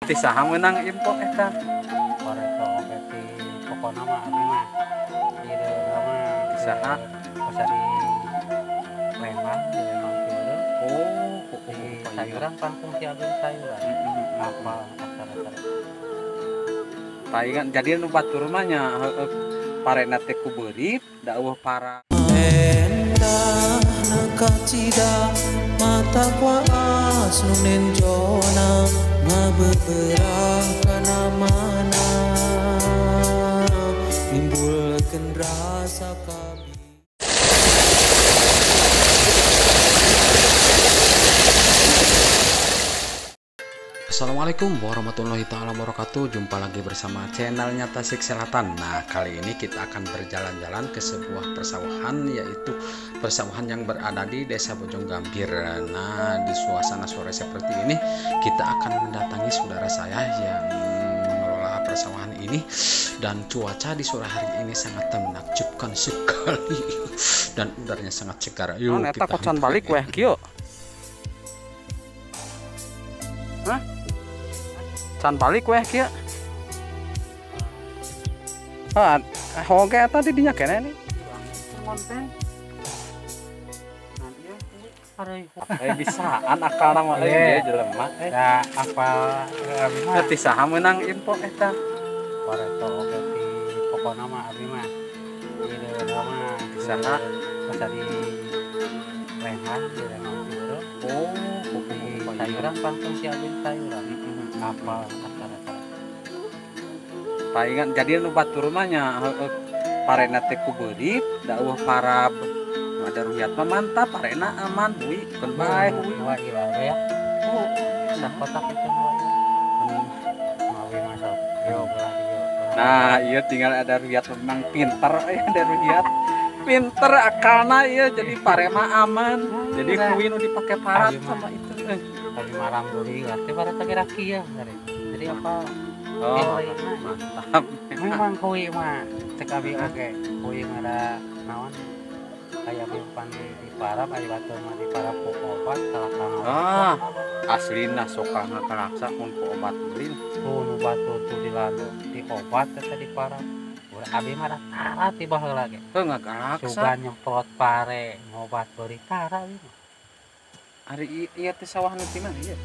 Ti saha meunang info eta? Pareto oge ti pokona mah abi mah ieu mah Ti saha? Bisa di Lembang, di Lembang Ciberem. Oh, di sayuran kampung si abi sayuran. Apa acara-acara. Palingan jadi nu batur mah nya parena teh ku beurit da eueuh para endah nakacida mata kuas nu nenjona ngabeberah kana mana nimbulkeun rasa kabi. Assalamualaikum warahmatullahi taala wabarakatuh. Jumpa lagi bersama channelnya Tasik Selatan. Nah, kali ini kita akan berjalan-jalan ke sebuah persawahan, yaitu persawahan yang berada di Desa Bojonggambir. Nah, di suasana sore seperti ini kita akan mendatangi saudara saya yang mengelola persawahan ini, dan cuaca di sore hari ini sangat menakjubkan sekali dan udaranya sangat segar. Yuk, kita kocan balik weh kieu. Hah? Can balik weh kieu. Ah, hoge eta di dinya keneh nih. Konten. Nanti ya. Bisaan akalna mah euy jelema. Da apal abi mah. Ti saha meunang info eta? Pareto oge ti pokona mah abi mah. Ieu mah Ti saha? Bisa di Lembang, di Lembang Ciberem. Oh, di sayuran kampung si abi sayuran. Apa acara-acara. Palingan jadi nu batur mah nya parena teh ku beurit da eueuh para ada ruhiat mah mantap parena aman hui keun bae hui wa ieu we ya. Oh, sakotak itu mah mawi masuk. Yo belah dieu. Nah, ieu tinggal ada ruhiat memang pinter euy ada ruhiat. Pinter akalna ieu jadi pare mah aman. Jadi hui nu dipake parat sama itu. Tadi alhamdulillah teh para kaki ya jadi apa? Oh, mantap. Memang hui mah cek abi oge hui mah da naon aya bimpan di parab aya batu mah di parab ku obat kalakana. Ah, aslina sokana kalaksa mun ku obat ulin. Ku nu batu tuh dilanu di obat teh di parab. Urang abi mah da tara ti baheula ge. Heuh ngagalaksa. Sugan nyemprot pare ngobat beuri tara ieu mah. Ari ieu teh sawah nu ti mana ieu?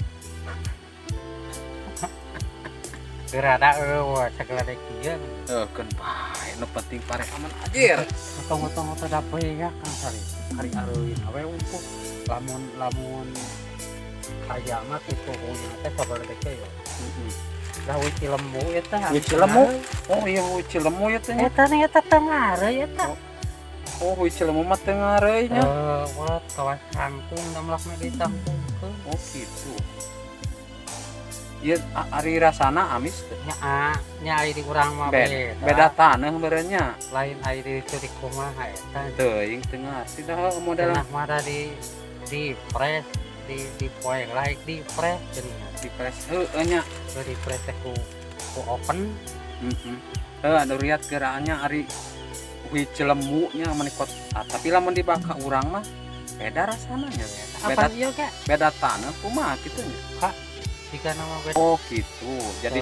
Gerada eueuh sagala deui kieu. Heuh keun bae nu penting pare aman anjir. Otong-otong teh dape ya Kang Sari. Ari areuin we untung lamun lamun aya mah kitu hunya teh sabaraha deui ya. Heeh. Lah wi Cilemu eta. Wi Cilemu? Oh iya wi Cilemu ieu teh. Eta nih eta teh ngareui eta. Oh, hui Cilemu mah teu ngareui nya. Heuh, ulah kawas kangkung damlakna ditangkungkeun. Oh, gitu. Ieu ari rasana amis teh. Nya, nya ari di urang mah beda. Beda taneuh meureun nya. Lain ari di ditu di kumaha eta. Teuing teu ngarti dah model mah da di press, di poe like di press geuningan. Di press heueuh nya. Di press teh ku oven. Heeh. Heuh anu riat geraannya ari hui Cilemu nya menikot. Ah, tapi lamun dibakar urang mah beda rasana nya. Beda apa ieu ge? Beda taneuh kumaha kitu nya. Kak, jika nama beda. Oh, gitu. Jadi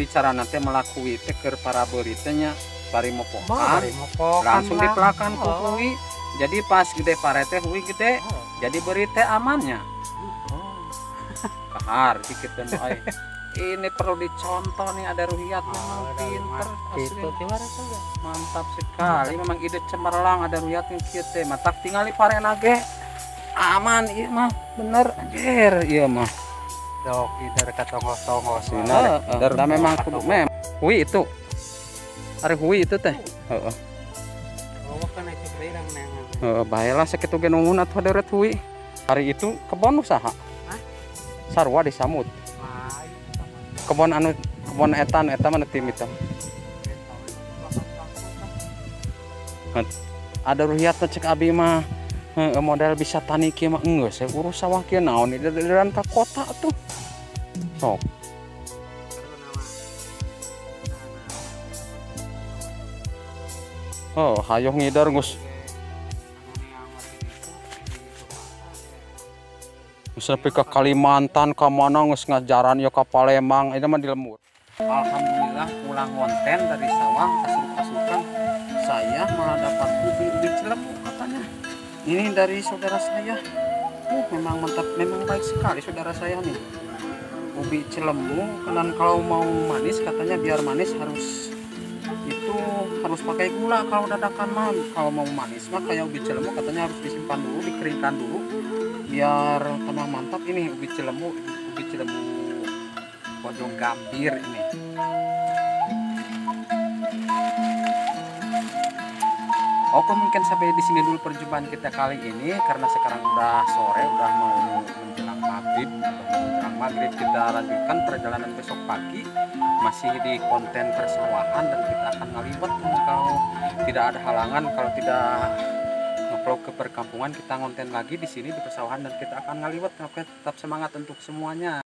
carana teh melakui teh keur para beurit teh nya bari mopokan. Langsung dipelakan ku hui. Jadi pas gede pare teh hui gede. Oh. Jadi beurit teh amannya. Oh. Kahar kitu nu euy. Ini perlu dicontoh nih ada ruhiat memang pinter asli. Mantap sekali memang ide cemerlang ada ruhiat yang kieu teh matak tingali parena ge aman ieu mah bener anjir ieu mah dok ider ka tonggoh-tonggoh heeh da memang kudu mem hui itu ari hui itu teh heeh heeh bae lah sakitu ge nuhun atuh deret hui hari itu kebon usaha sarua disamut kebon anu kebon etan eta mah tim itu ada ruhiat cek abi mah model bisa tani kieu mah enggeus urus sawah kieu naon ieu ka kota tuh sok. Oh hayoh ngidar geus Sampai ke Kalimantan ka mana geus ngajaran ya ka Palembang, ini mah di lembur. Alhamdulillah pulang konten dari sawah asup-asukan saya malah dapat ubi Cilembu katanya. Ini dari saudara saya. Memang mantap, memang baik sekali saudara saya nih. Ubi Cilembu, dan kalau mau manis katanya biar manis harus pakai gula kalau dadakan mah. Kalau mau manis mah kayak ubi Cilembu katanya harus disimpan dulu, dikeringkan dulu biar tambah mantap. Ini ubi Cilembu Bojong Gambir ini. Oke, mungkin sampai di sini dulu perjumpaan kita kali ini karena sekarang udah sore, udah mau menjelang maghrib. Kita lanjutkan perjalanan besok pagi masih di konten persawahan dan kita akan ngaliwet kalau tidak ada halangan, kalau tidak ngevlog ke perkampungan kita ngonten lagi di sini di persawahan dan kita akan ngaliwet. Oke, tetap semangat untuk semuanya.